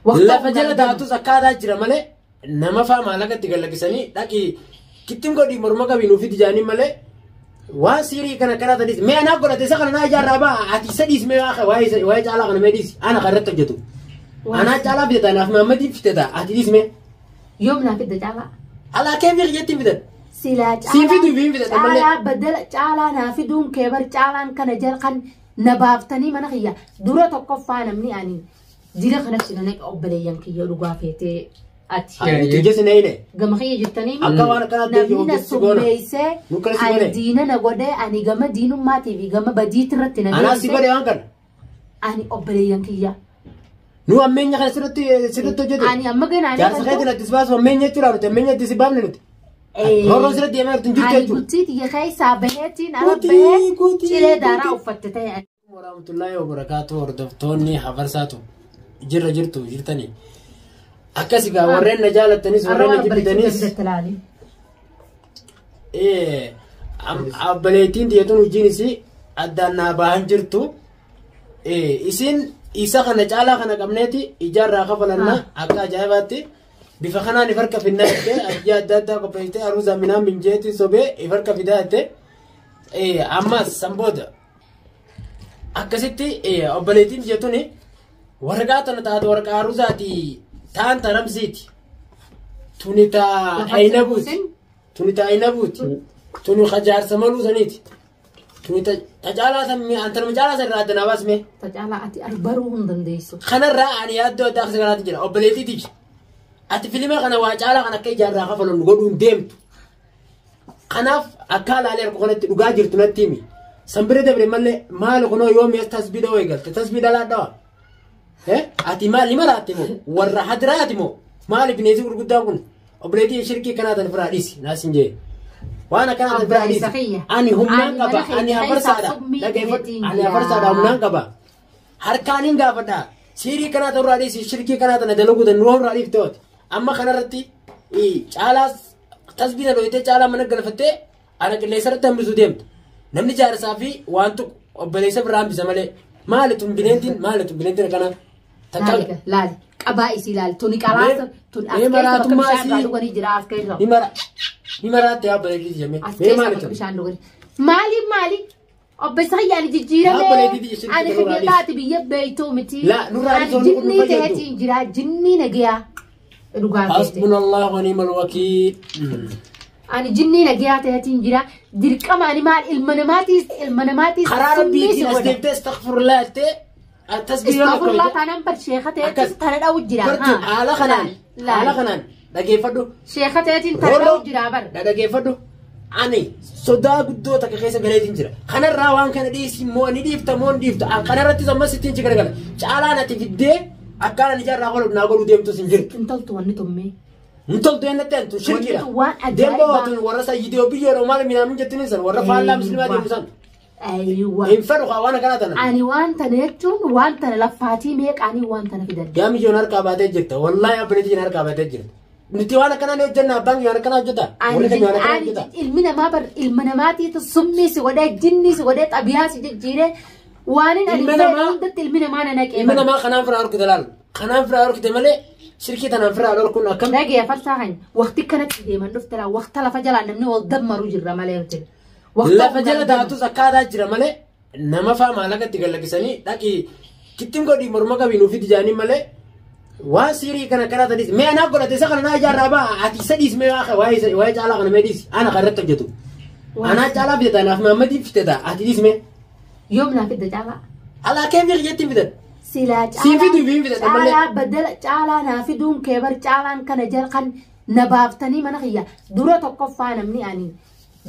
Lafa jala taatus akkaataa jira malee nama faa maallaqa itti gallakisanii dhaqii kittin godhii morma qabii nuuf fidi jaanii malee waan siirii kana karaa tadhiis mee anaa godhate isa kana naa ijaarraa ba'a ati isa dhiis mee waa'ee caalaa kana mee dhiis ana kan irratti hojjetu. Anaa caalaa fidata anaaf Mahammadiin fidata ati dhiis mee. Yoom naa fidda caalaa? Alaa kee fi jettiin fidan. Silaa Siin fiduu fi hin fidatan malee. Caalaa badala caalaa naa fiduun kee bar caalaan kana jala kan na baaftanii mana kiyya dura tokkoffaa namni ani jira kanatti na naqa obboleeyyan kiyya dhugaa feetee ati. Nuti ija sin eeyne. Gama kiyya jirtanii Akka waan akkanaatti namni na hojjetu goona. summeessee Nu akkana si ani godhe. diina na godhee ani gama diinummaatii fi gama badiitirratti na Anaa si geesse godhe waan kana. ani obboleeyyan kiyya. Nu ammeenya kana sirriitti sirriitti hojjete. Ani amma ganaa Jaarsa keetiin ati si baasu ammeenya jechuudha nuti ammeenya itti si baafne nuti. Roorroon sirriitti deemaa jirtu hin jirtu Ani jechuudha. bultii tiyya keessaa baheetiin ala Guutii, bahee guutii, cilee daaraa guutii. uffatte ta'e. Warahmatullahi wabarakatuh hordoftoonni hafarsaatu jirra jirtu jirtanii. Akkas egaa warreen na jaalattanis warreen na jibbitanis abbaleettiin tiyyatuun hojiin isii addaan naa bahan jirtu. Isin isa kana caalaa kana qabneeti ijaarraa kafalanna akka ajaa'ibaatti bifa kanaan if harka finnaa jettee abiyya adda addaa qopheessitee aruusaa minaan minjeetti sobee if harka fidaa jettee ammas san booda akkasitti obboleettiin tiyyatuun waraqaa tana taate waraqaa aruusaati taan taramsiiti tuni taa aynabuuti tuni taa aynabuuti tuni kajaarsa maluu saniiti tuni ta caalaa san antanuma caalaa san irraa adda naa baasme. Tacaalaa ati arbaruu hin dandeessu. Kanarraa ani yaaddoo addaa akkasii kanaatti jira obboleettiitiif. Ati filima kana waa caalaa kan akka ijaarraa kafalan godhuun deemtu. Kanaaf akka alaalee harka kanatti dhugaa jirtu natti himi. San bira dabre malee maali kunoo yoo mi'as tasbii dhawoo eegalte tasbii dhalaa dhawa. Ati maal ni maraatte moo warra hadiraati moo maali bineensi gurguddaan kun obboleettii shirkii kanaa tan firaa dhiisi naas hin jee. Waan akkanaa tan firaa dhiisi. Ani humnaan qaba ani hafarsaadha. Dhaggeeffadhu ani hafarsaadha humnaan qaba. Harkaan hin gaafadha. Siirii kanaa ta'u irraa dhiisi shirkii kanaa tana dalaguu tan nurraa irraa dhiifte Amma kanarratti caalaas tasbii na dhoyitee caalaa mana galfattee ana qilleensa irratti hambisuu deemta. Namni jaarsaa fi waan tuqu obboleessa biraa hambisa malee. Maali tun bineentiin maali tun bineentiin akkana? Takka Laali laali qabaa isii laali tuni qalaasa tuni as Mee keessa bakka maraatummaa bishaan irraa isii- dhuganii jira as keessa. ni mara ni maraatte yaa obboleettii jemmee. As Mee keessa maali bakka tun? bishaan dhuganii. Maali maali obboleessa kiyya ani jijjiirame Yaa obboleettii tiyya shirkii ani nurraa kiyya dhiisi. taate biyya beektuu miti. Laa, nurraa Ani dhiisi, wanni kun nu jinnii fayyadu. ta'eetiin jira jinnii nagayaa dhugaa feete. Hasbunallah wa ni'mal wakiil. Ani jinnii nagayaa ta'eetiin jira dirqama ani maal ilma namaatiis ilma namaatiis Karaa summii si rabbiitiin as godha. deebitee astaghfirullah jettee tasbii yoo Istaafurlaa taanaan bar sheeka ta'eetiin tana dha'u jira. Bartu haala kanaan haala kanaan dhageeffadhu. Sheeka ta'eetiin tana dha'u jira bar. Dhaggeeffadhu. Ani sodaa guddoo takka keessa galeetiin jira. Kanarraa waan kana dhiisi moo ni dhiifta moo ni dhiifta. Kanarrattis ammas ittiin ci garagala. Caalaan ati fiddee akkaan ani ijaarraa godhu naa godhuu deemtus hin jirtu. Hin toltu wanni tummee. Hin toltu jennatti antu shirkiidha. Wanni tun waan ajaa'ibaa. Deemboo waatun warra sayyidoo biyyoodha maal minaamin jettuun san warra faallaa musliimaa deemu san. Ayiwa. Hin fedhu kaa waan akkanaa tana. Ani waan tana jechuun waan tana laffaatii meeqaanii waan tana fidan. Yaa mijoon harkaa baatee jirta. Wallaahi abbileetiin harkaa baatee jirta. Nuti waan akkanaa ni hojjenna abbaan keenya waan akkanaa hojjeta. Warri keenya waan akkanaa Ani hojjeta. ilmi namaa bar ilma namaatiitu summii si godhee jinnii si godhee xabiyaa si jijjiiree waan hin ani Ilmi fedhe namaa- hundatti ilmi namaa na naqee Ilmi bar. namaa kanaan firaa horkite laal. Kanaan firaa horkite malee shirkii tanaan firaa dhorkuun akkam. Dhagee farsaa kan waqti kanatti deeman dhufte laa waqta lafa jalaa namni wal dammaru jirra malee nuti. Waqta Lafa jala taatus akkaataa jira malee nama faa maallaqa itti gallakisanii dhaqii kittin godhii morma qabii nuuf fidi jaanii malee waan siirii kana karaa tadhiis mee anaa godhate isa kana naa ijaarraa ba'a ati isa dhiis mee waa'ee caalaa kana mee dhiis ana kan irratti hojjetu. Anaa caalaa fidata anaaf Mahammadiin fidata ati dhiis mee. Yoom naa fidda caalaa? Alaa kee fi jettiin fidan. Silaa Siin fiduu fi hin fidatan malee. caalaa badala caalaa naa fiduun kee bar caalaan kana jala kan na baaftanii mana kiyya dura tokkoffaa namni ani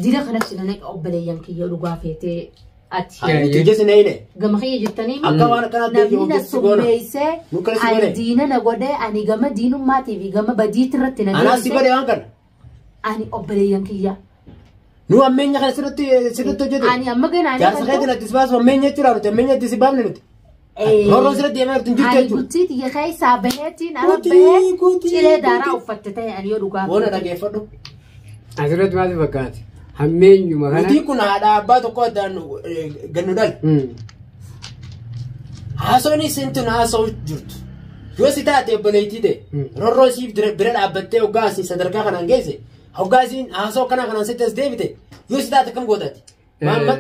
jira kanatti na naqa obboleeyyan kiyya dhugaa feetee ati. Nuti ija sin eeyne. Gama kiyya jirtanii Akka waan akkanaatti namni na hojjetu goona. summeessee Nu akkana si ani godhe. diina na godhee ani gama diinummaatii fi gama badiitirratti na Anaa si geesse godhe waan kana. ani obboleeyyan kiyya. Nu ammeenya kana sirriitti sirriitti hojjete. Ani amma ganaa Jaarsa keetiin ati si baasu ammeenya jechuudha nuti ammeenya itti si baafne nuti. Roorroon sirriitti deemaa jirtu hin jirtu Ani jechuudha. bultii tiyya keessaa baheetiin ala Guutii, bahee guutii, cilee daaraa guutii. uffatte ta'e ani yoo dhugaa Boona feete. dhageeffadhu. Asirratti maal fakkaate? Hammeenyuma kana. Nuti kun haadha abbaa tokko addaan gannu dhal. Haasawni isin tun haasa'u jirtu. Yoo si taate obboleettii ta'e rorroo siif bira dhaabbattee hoggaa asii sadarkaa kanaan geesse hoggaa isiin haasoo akkanaa kanaan sitti as deebite yoo si taate akkam gootati? Maamma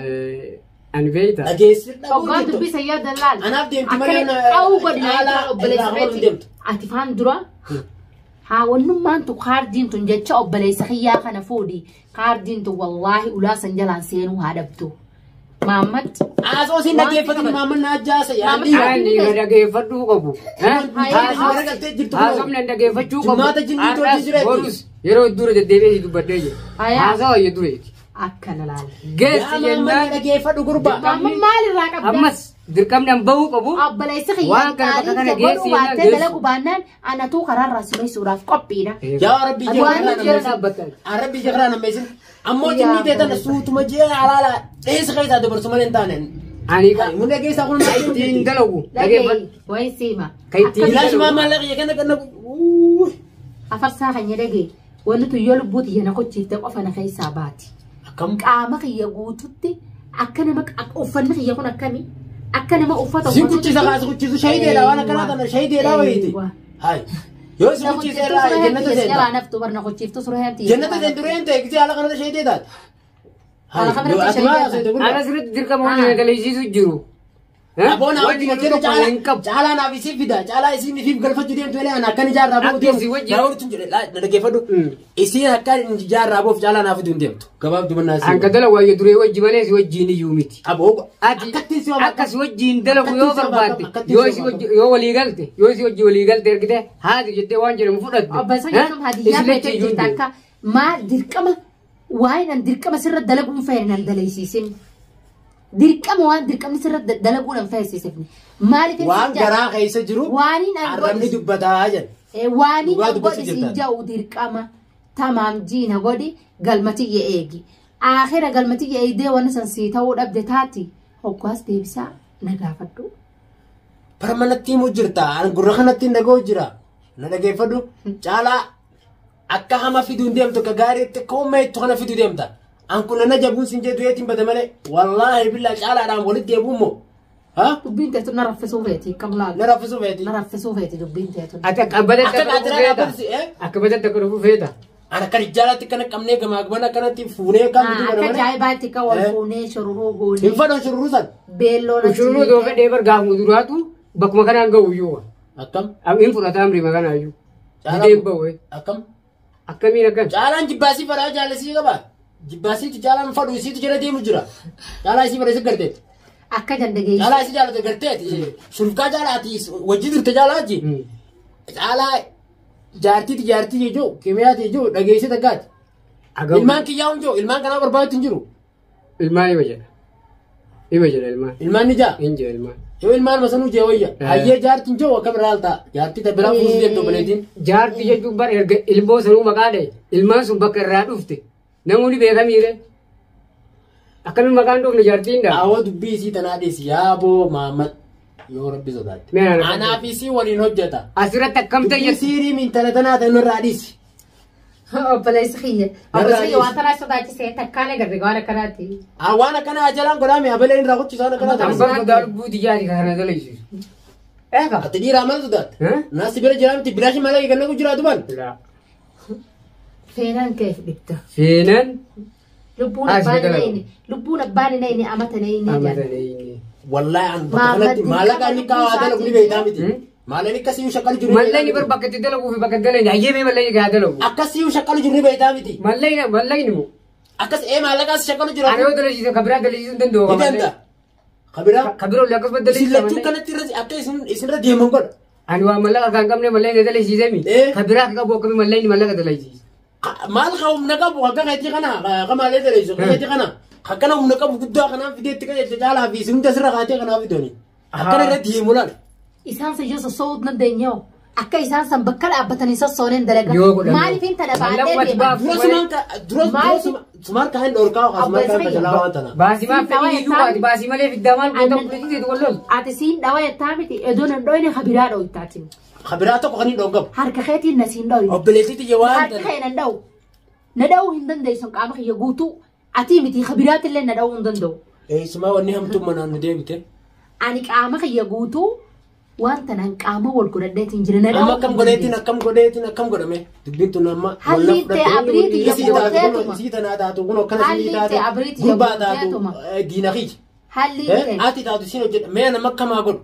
Ani beekta. dhageessir dhabuu Hoggaa jirtu. dubbii sayyaa dallaal. Anaaf deemti malee Akkana qawuu godina caalaa obboleessa irraa hafuu keetii. deemtu. Ati faan dura haa wannummaan tu kaardiin tun jecha obboleessa kiyyaa kana fuudhi. Kaardiin tun wallaahi ulaa san jalaan seenuu haa dhabdu. Maammat. Haasoo siin dhaggeeffatin maamman na ajjaasa Maamman yaadii. Ani ka dhageeffadhuu qabu. Haasoo jirtu kun. Haasofni an dhageeffachuu qabu. Jimaata jinnii tolchii jira jechuudha. Borus yeroo dura deddeebi'ee dubbadhee jira. Ayaa. Haasawa iyyuu dureeti. Akkana laala. Geessi Yaa maamman jennaan dhageeffadhu gurbaa. Maamman maalirraa qabda? ammas dirqamni an bahuu qabu. Obboleessi kiyyaa Waan kana bakka kana qaalii geessi godhuu jennaan baattee geessu. dalagu baannaan anatuu karaarraa simeessuudhaaf qophiidha. Yaa Rabbi Waan jira jira dhaabbattan. Rabbi jira nammeessin. Ammoo jinnii ta'e tana suutuma jee alaala dheessa keessaa dabarsu malee hin taane. Ani Mun dhageessaa kun ittiin dalagu dhageeffadhu. Dhagee wayi siima. Ka ittiin Bilaash maamman laqee kana kana. Afarsaa kan dhagee wanti tun yoo lubbuu tiyya na kochiifte qofa na keessaa baati. Akkam. Qaama kiyya guututti akka nama uffanni kiyya kun akkami akka nama uffata Sin kuchisa kaas kuchisu shahideedha waan akkanaa tana shahideedha wayiiti. Hai. Yoo si kuchise irraa jannata Jalaa seenta. naftu barna kochiiftu sura heemti. Jannata seentu dureen ta'e gisee haala kanarra shahidee taate. Hai. Haala kanarratti Ati maal shahidee haasofte gurbaa? Ana sirriitti dirqama waan na dalagsiisu jiru. Aboon Wanti hawwi jiru tokko hin qabu. caalaa naaf isii fida caalaa isiin ifiif galfachuu deemtu malee ana akkan ijaarraa boof Akka deemu. isii wajjin- Naa walitti hin jedhe na dhaggeeffadhu. Isiin akka ijaarraa boof caalaa naaf fiduu hin deemtu. Gabaaf dubannaa isii. An ka dalagu wayyee duree wajji malee si wajjiin iyyuu miti. Aboo Ati akkatti si akka si wajjiin dalagu yoo Akkatti si barbaadde akkatti yoo si si wajji yoo walii galte yoo si wajji walii galte ergite haati jettee waan jedhamu fudhatte. Obboleessa jechuun hadiyyaa Isilecha feetee iyyuu jirta hin akka maal dirqama waa'ee nan dirqama sirra dalaguun feene nan dalaysiisin. Dirqama waan dirqamni sirra dalaguun hin feesisifne. Maaliif Waan garaa keessa jiru Waaniin an arrabni godhis- dubbataa jedha. Waaniin Dhugaa an dubbachuu godhis hin jirtaan. ja'u dirqama tamaam jiina godhi galmatiyya eegi. Aakhira galmatiyya eegdee wanni san sii ta'uu dhabde taati hoggaas deebisaa na gaafadhu. Bara manatti himuu jirta. Ani gurra kanatti hin dhaga'u jira. Na dhageeffadhu. Caalaa akka hama fiduu hin deemtu akka gaariitti akka humna kana fiduu deemta. An kun nana jabuun sin jedhu eetiin bada malee. Wallaahi billaa caalaadhaan walitti deebi'u immoo. Ha? Dubbiin teetu na raffisuu feeti kam laalu. Na raffisuu feeti. Na raffisuu feeti dubbiin teetu. Ati akka badatti Akka akka dhufu qaatiraa feeta. dhaabbattu eh? Akka badatti akka dhufu feeta. An akka rijaalaatti kana qabnee gamaa gamana akkanatti fuunee kan fiduu Akka kana malee. ajaa'ibaatti kan wal Eh? fuunee shururuu Hin goonee fadhoon shururuu san. beelloo natti Ushuruu doo fedhee bar gaafuma duraatu bakkuma kanaan ga'u iyyuu. Akkam? Hin fudhata amrii makanaa iyyuu. Didee bahu. Akkam? Akkamiin akkan? Caalaan jibbaasii fadhaa jaallasii qaba. Jibbaasiitu caalaan fadhu isiitu jala deemu jira. Caalaa isii fadha isi garteeti. Akka dandageessu. Caalaa isii jaalate garteeti. Shurufkaa caalaati wajji turte caalaa wajji. Caalaa jaartiiti jaartii jechuu kimiyaati jechuu dhageessee takkaati. Ilmaan kiyyaa hin jiru ilmaan kanaa barbaadutti hin jiru. Ilmaan ima jedha. Ima jedha ilmaan. Ilmaan ni jaa. Hin jedha ilmaan. Yoo ilmaan masanuu jee wayya. Hayyee jaartiin jiru akkam irraa altaa. Jaartii ta biraa fuusuu deemtu obboleettiin. Jaartii jechuun bara erga ilmoo sanuu maqaa dhaye ilmaan sun bakka irraa dhufte namoonni beekamiire. Akkamiin maqaan dhufne jaartiin dha. Awwa dubbii isii tanaa dhiisi yaaboo Mahammad yoo rabbi sodaatte. Mee ana Anaaf isii waliin hojjeta. Asirratti akkam ta'e Dubbii jettu. siirii mintala tanaa ta'e nurraa dhiisi. Obboleessi kiyya. Obboleessi kiyya waan tanaa sodaachisee takkaalee garri waan akkanaati. Waan akkana ajalaan godhaame abaleen irraa qochiisaan akkana ta'e. Abbaan sodaa lubbuu xiyyaati kana dalagsiisu. Eega. Ati dhiiraa maal sodaatte? Eh? Naasi bira jiraa miti bilaashi malee eeganna kun jiraatu ban. Seenaan kee dhibda. Seenaan Lubbuun Ah, abbaan si dalagu. hin lubbuun abbaan hin ayne amata hin ayne amata jedha. neeyne. Wallaahi an bakka Maamad kanatti maallaqa inni kaawaa dalagu ni beektaa miti. Hmm? Maallaqni akkasii shaqalu jiru. Mallaqni bar bakka itti dalaguu fi bakka itti dalagni hayyee mallaqni gaa dalagu. Akkasii shaqalu jiru ni beektaa miti. Mallaqni mallaqni moo. Akkas ee maallaqaas shaqalu jira. Ani yoo dalagsiise kan biraa dalagsiisuu hin danda'u. Ni danda'a. Kabiraa. Kan biroo illee akkasuma Isin dalagsiisa lachuu mallaqni. kanatti irra akka isinirra deeman godha. Ani waan mallaqa kan qabne mallaqni dalagsiisemi. Eh. Kan biraa kan qabu akkamii mallaqni mallaqa dalagsiisa. Maal ka humna qabu akka keetii kana ka maalee daleessu akka keetii kana akkana humna qabu guddaa kanaaf fideetti qajeelcha caalaa fi isin hunda sirra kaatee kanaaf fidooni. Akkana irra deemu laal. Isaan san yoo sosso'uu dandeenyoo akka isaan san bakka dhaabbatanii sossooneen dalagaa. Yoo godhan. Maaliif hin tana baadhee Mallaqni deema? baaf- Dura sumaan dura sumaan kaan dhorkaa sumaan kaan fajalaa waan tana. Baasii maal fedhii iyyuu baati baasii malee fiddaa maal goota bulchiisee wal lol. Ati siin dhawa jettaa miti edoon hin dhoyne kabiraa dhoytaatiin. Kabiraa tokko kan hin dhorkamu. Harka keetiin na siin dhoyne. Obboleettii xiyya waan Harka tana. kee nan dha'u. Na dha'uu hin dandeessu qaama kiyya guutuu. Ati miti kabiraatillee na dha'uu hin danda'u. Eessumaa wanni hamtuun manaan nu deebite. Ani qaama kiyya guutuu Waan tanaan qaama wal godhadheetiin jira. Na Amma akkam godheetiin akkam godheetiin akkam godhame dubbiin tun amma Halli ta'e abriiti yabboteetuma. Isii tanaa taatu kun akkana Halli sii ta'e taatu abriiti gurbaa taatu yabboteetuma. diina kiyya. Halli ta'e Ati taatu isiin hojjedha mee nama akkamaa godhu.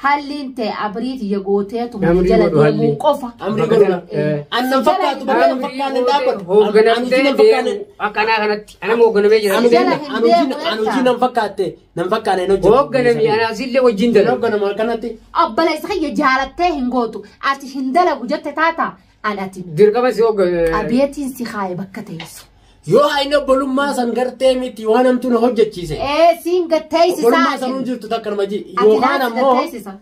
Halliin ta'e abriiti yagooteetuma Amrii jala godhu deemuu halli. qofa. Amrii godhu. Annan fakkaatu bakka nan fakkaanne dhaabbatu. Hoogganamtee deemu akkanaa kanatti anama hoogganamee jira. Anu Jala hin deemu hojii nan fakkaatte nan fakkaanne hin hojjetu. Hoogganami anaasillee wajjin dalagu. Hoogganama kanatti. Obboleessa kiyya jaalattee hin gootu. Ati hin dalagu jette taata. An ati Dirqama si hoogganame. qabeetiin si kaaye bakka teessu. Yoo inni obbolummaa san gartee miti waan hamtuu na hojjechiise. Ee siin gatteessisaa. Obbolummaa sanuu jirtu takka nama ji. Ati Yookaan naaf ammoo gatteessisa.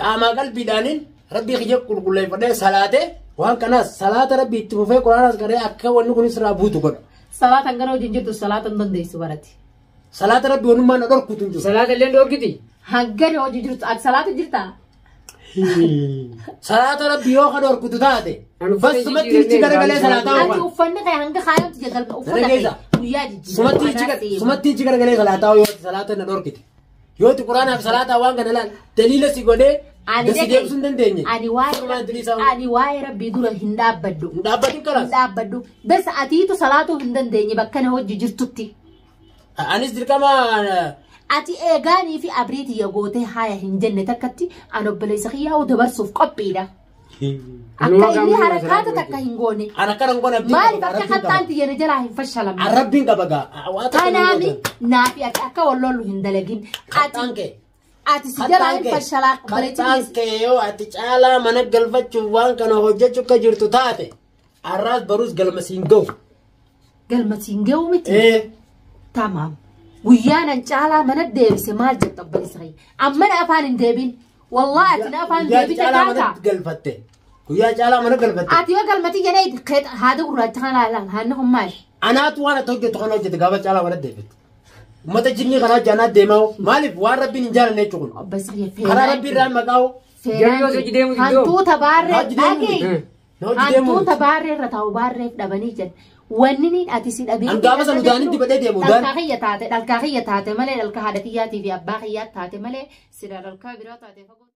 qaamaa qalbiidhaaniin rabbii kiyya qulqulleeffadhee salaatee waan kanaas salaata rabbii itti fufee quraanaas garee akka wanni kunis irraa buutu godha. Salaatan gara hojiin jirtu salaatan dandeessu barati. Salaata rabbii wanummaa na dhorkutu hin jiru. Salaata illee dhoorgiti. Hangana hojii jirtu ati salaata jirtaa? Salaata rabbii yoo ka dhorkutu taate Ani uffata bas sumatti jijjiirannee ichi garagalee salaataa Ati oofan. uffanni kee hanga kaayamtu jalqaba uffata kee Dargaggeessa. guyyaa jijjiirama. Sumatti ichi garagalee salaataa yoo salaata na dhorkite. Yoo ti quraanaaf salaataa waan kana laal daliila si godhee Ani dasi deebisuu hin dandeenye. Ani Sirnaan diliisaa waa'ee ani waa'ee rabbii dura hin dhaabbadhu. hin dhaabbatin Hin kalaas. dhaabbadhu. Bes atiitu salaatuu hin dandeenye bakka na hojii jirtutti. Anis dirqama Ati eegaanii fi abriitii gootee haaya hin jenne takkatti an obboleessa kiyyaa'uu dabarsuuf qophiidha. Akka inni harakaata takka hin goone. Ana akkana hin goone abdiin Maaliif qaba, akka rabbiin qaba. kattaan xiyyeena jalaa hin fashalamne? An rabbiin qaba gaa. Waa takka hin Kanaaf gootan. naafi ati akka wal lollu hin dalagin. Kattaan Ati kee. ati si jalaa hin fashalaa Kattaan kee yoo ati caalaa mana galfachuuf waan kana hojjechuu akka jirtu taate arraas baruus galma siin ga'u. Galma siin ga'u miti. Tamaam. Guyyaan an caalaa mana deebise maal jetta obboleessa kiyya? Amma na afaan hin deebin. Wallaahi ati na afaan Guyyaa deebite caalaa taata. mana galfatte. Guyyaa caalaa mana galfatte. Ati yoo galmati jedhee haada gurraacha kana ilaalan haadni kun maali? Anaatu waan ati hojjetu kana hojjete gaafa caalaa mana deebite. Uummata jinnii kanaa jaanaa deemaa maaliif waan rabbiin hin jaalanne jechuudha. Obboleessa kiyya Karaa rabbii irraa maqaa Jarri yoo hojii deemu iddoo. Hantuuta baarree Hojii deemu dhagee. miti. Hojii deemu Hantuuta miti. baarree irra taa'u baarreef dhabanii jedhan. Wanni niin ati si dhabee. An gaafa sana udaanitti badhee deemu, udaan. Dhalkaa kiyya taate dhalkaa kiyya taate malee dhalkaa haadha kiyyaatii fi abbaa kiyyaa taate malee sida dhalkaa biraa taate fagoo.